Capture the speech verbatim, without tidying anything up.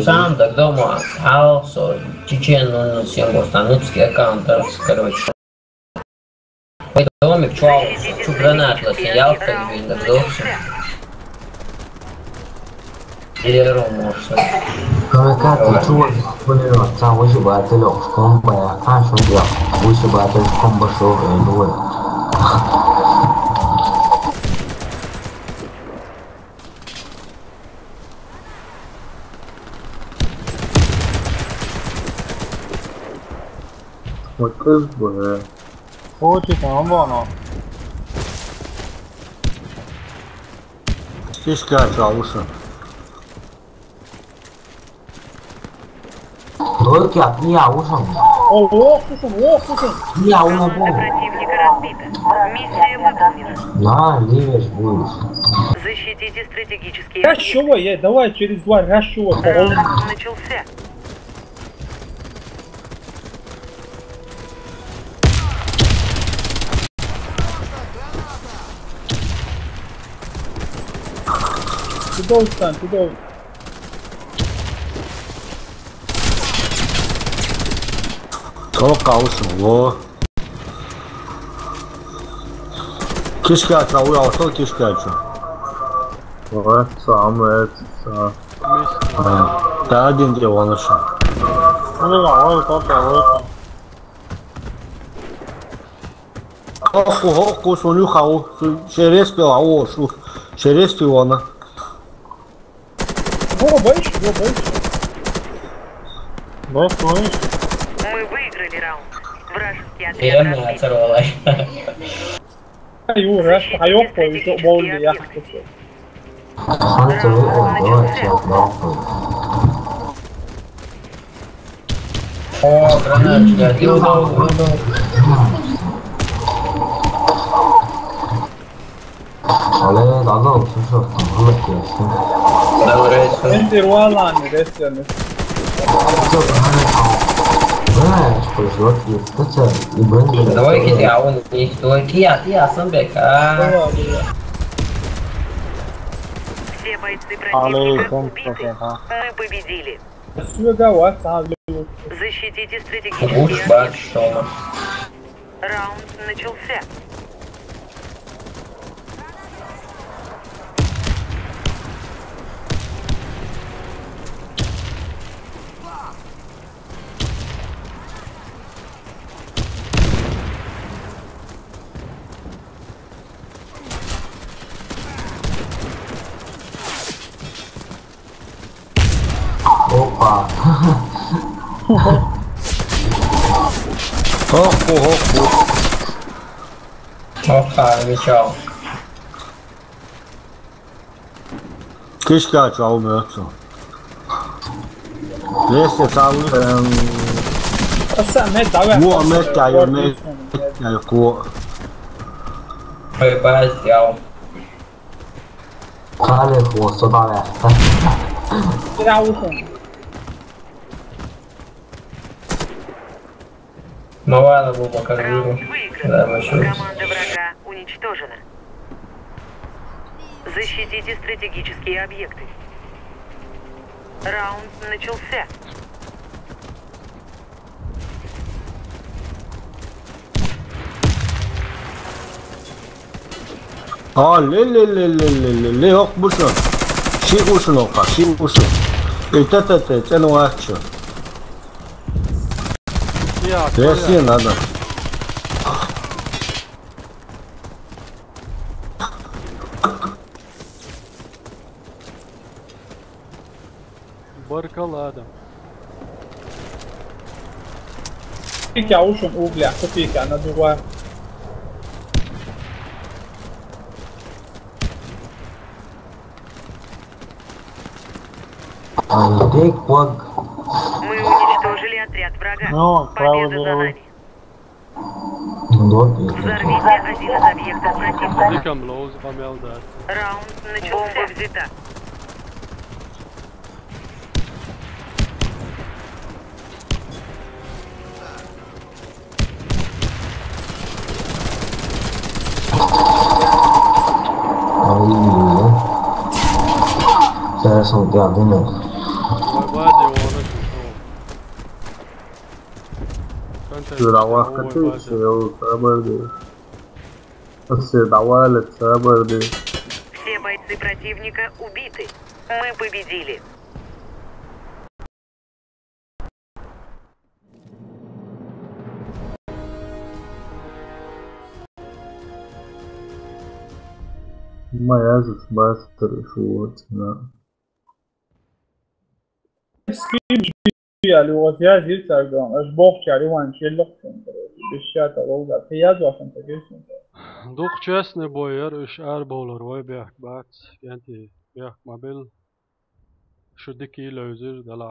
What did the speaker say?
Там, так дома, алсо, чечен, ну, ну, всем просто, ну, пускай аккаунт, короче. Домик, чё, алсо, чё гранат, лоси, я вот так, блин, так дохся. Или Ром, может, что? Кавикат, ты чего, блин, отца, вы же братья, Лёх, в комбо, я, а, что я, вы же братья, в комбо, что, э, двое. What is, bro? Ó, ti tam van a... Kiskāča ušan. Lūk, jā, jā, ušan. Ó, ó, ušan, ó, ušan. Jā, ušan. Противника разбита. Миссия выполнена. Nā, līvieši būs. Защитите стратегические объекты. Rush, давай через два, rush, по головам. Раунд начался. Куда встань, куда? Кто каушу? Во. Kiskāča, ušan, кто kiskāča? Во, сам это, сам. Ā, tā один, где он ещё? Ну, давай, вот, вот, вот. Оху, оху, sun juhau, sun, še respēlā, o, su, še respēlā, na. Go, baiš, go, baiš. Baiš, baiš. Мы выиграли раунд. Вражеский отряд разбит. Ē, nē, atcerolai. Jū, rush, ā, jo, ko jūs baudiet, jā. Raundi. О, гранаточка, дилдо, дилдо. Ālē, dāgā, слушай, там, галактика. Добрый вечер. Enter валан, рестлер. Всё, нормально. Да, что ж, вот, вот, это, и бен, давай, кити, а он не стоит. Кия, кия, сам бек, а. Все бойцы противника убиты. Мы победили. Защитите стратегические объекты. Раунд начался. Опа. Ох, ох, ох. Опа, мечал. Kiskāča, au, mērču. Viesi, tā, em, Asa, me davē. Vuo, me käi, me käi, kuo. Vai päästi, au. Kale huosto täällä. Minä uskon. No, ładno było, pokazuję. Раунд выигран. Да, большой. Команда врага уничтожена. Защитите стратегические объекты. Раунд начался. Ā, le, le, le, le, le, le, le, ok, būšan. Šī būšan, okā, šī būšan. Ē, te, te, te, te, nu, atšā. Jā, jā. Te, sien, nada. Barkalada. Копейка ушёл, у, бля, копейка, она была. А, big bug. Мы уничтожили отряд врага. Ну, правда. Победа за нами. Взорвите один из объектов противника. Никам лоуз помел, да. Раунд начался. Бомба взята. Ai, sen sun geldin mi? Var, var, Сюда вахкатый, сел, сабырды. Сюда валят, сабырды. Все бойцы противника убиты. Мы победили. Моя же баста решила цена. Спим, я львов, я зил цагдон, аж бог чари ван челлок. Бешата лолга, я зуафан тагесин. Дух честный бойер, иш ар болор вой бяхк бац, янти бяхк мобил. Шудики лозер дала.